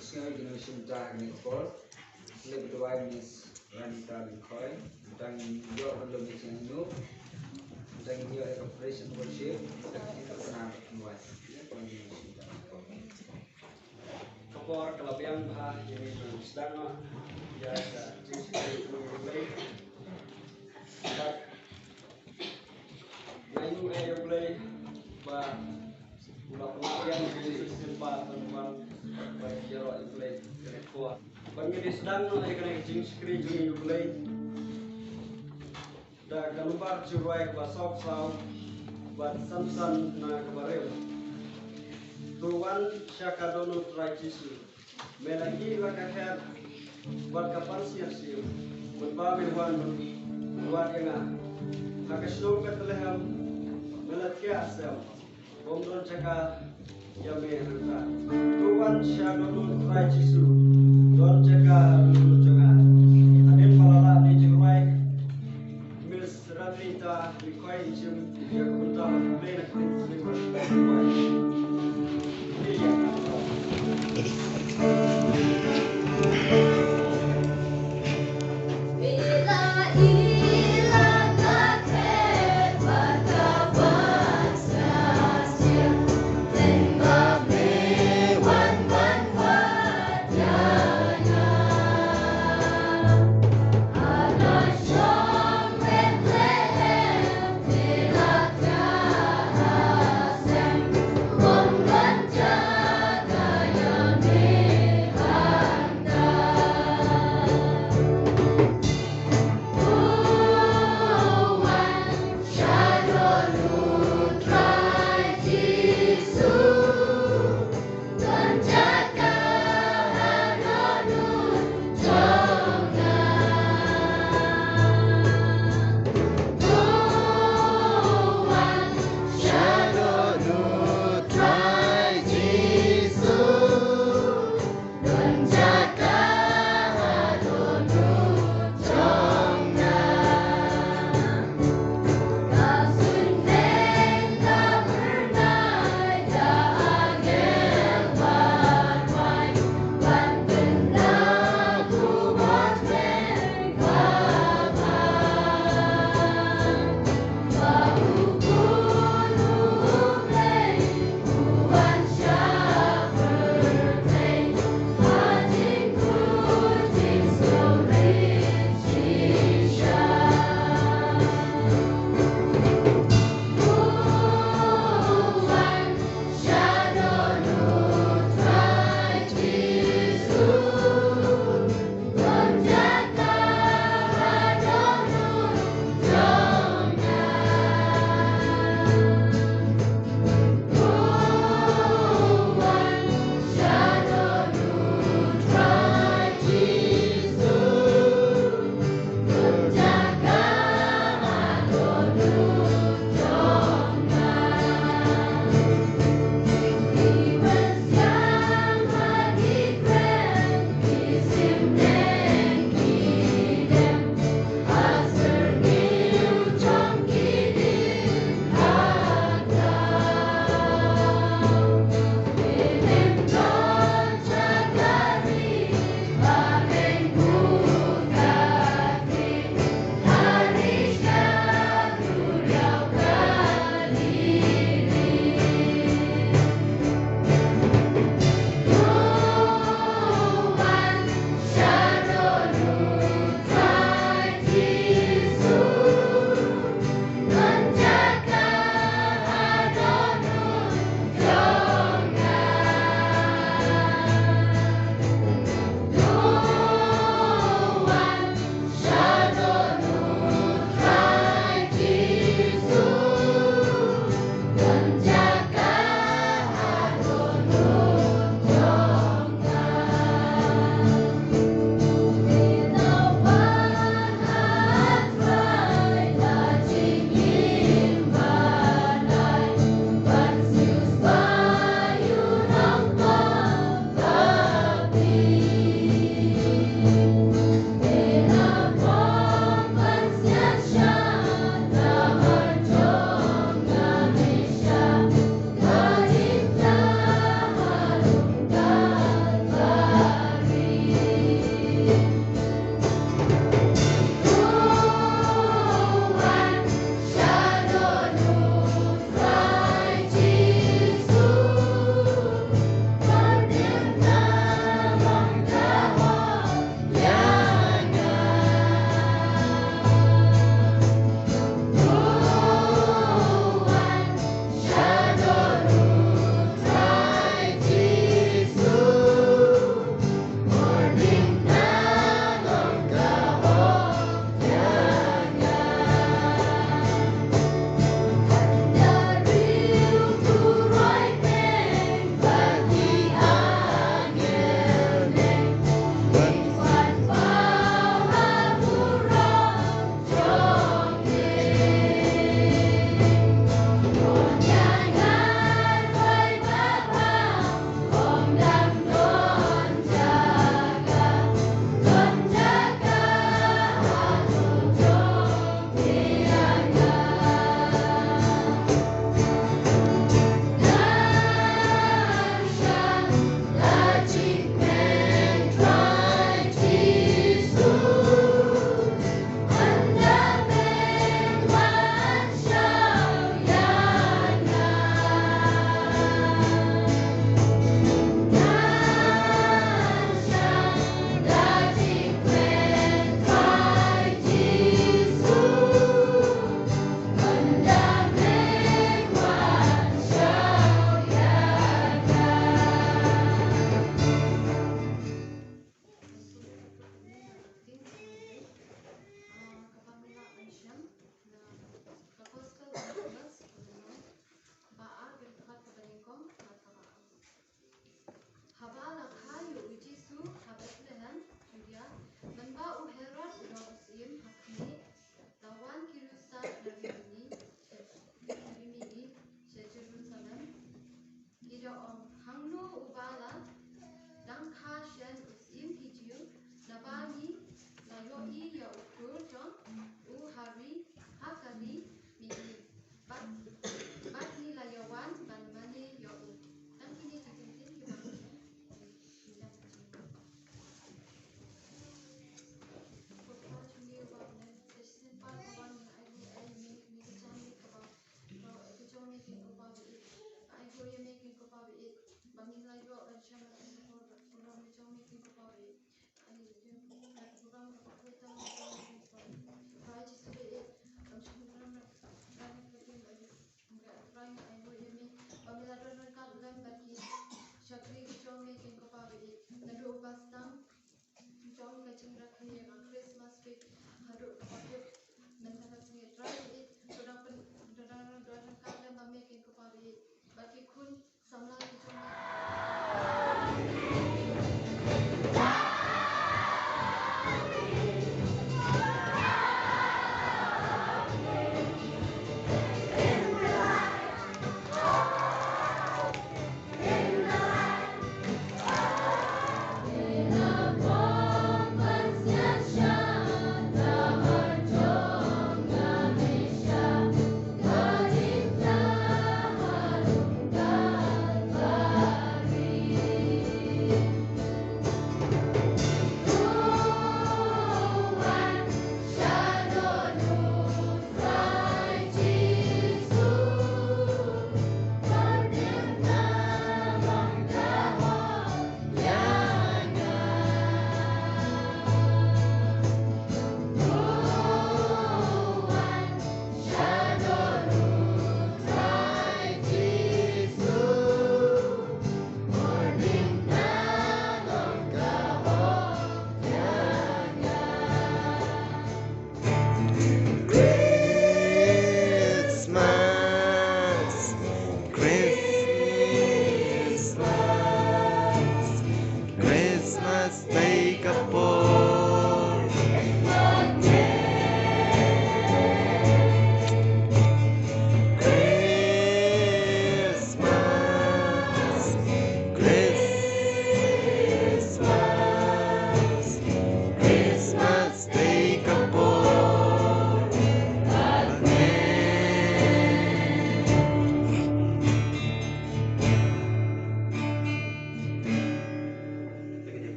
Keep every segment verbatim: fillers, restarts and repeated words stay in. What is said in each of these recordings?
Sngew ïa kane ka shim ta ha kane ka por. Leh duwai Miss Ranita Lyngkhoi. Tang ïoh ban lum ïa ka jingangnud. Tang ïoh ïa ka praise and worship. Tang ïoh ka na ka duwai. Ïa ka shim ta ha kane ka por. Ka por ka la biang bha ïa ngi ban sdang noh ïa ka jingshakri jong U Blei. Bad nga ïohi ïa U Blei ba u la pynlong ïa ngi ka jingshakri ba ban wan ban ïaroh ïa U Blei kane ka por. Bad ngi dei sdang noh ïa kane ka jingshakri jong ngi ïa U Blei. Da ka nombar jingrwai kaba saw phew saw bad san phew san na kaba hynriew. To wan sha ka dohnud Trai Jisu. Me la ïeh la ka khet bad ka pansngiat siem. Mynba me wan wad ïa nga ha ka shnong Bethlehem, me la thiah sem. Bym don jaka ïa me hangta. To wan sha dohnud Trai Jisu, don jaka ha dohnud jong nga. Hadien ba la lah ne jingrwai Miss Ranita Lyngkhoi, ngi shim ïa ka bynta ban pynlong na ka ktien Khasi.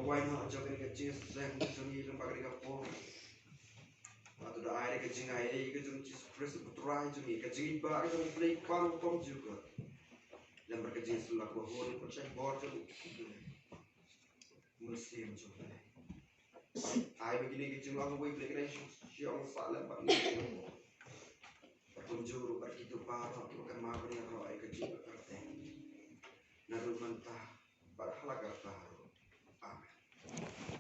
Wai na jong kane ka jingïaseng jong ngi lem bad kane ka por. Hato da ai ka jingaiei ka jong u Jisu Khrist u Trai jong ngi, ka jingïeit ka jong u Blei Kpa Rukom jong ka. Lem bad ka jingïasyllok ba hun pynshai bor jong u Mynsiem jong u Blei. Ai ba kine ki jinglong uwei Blei kane shu ong sah lem bad ngi. Kumjuh ruh bad kito baroh ruh kan map ïa baroh ïa ka jingpyrta. Naduh mynta bad ha la ka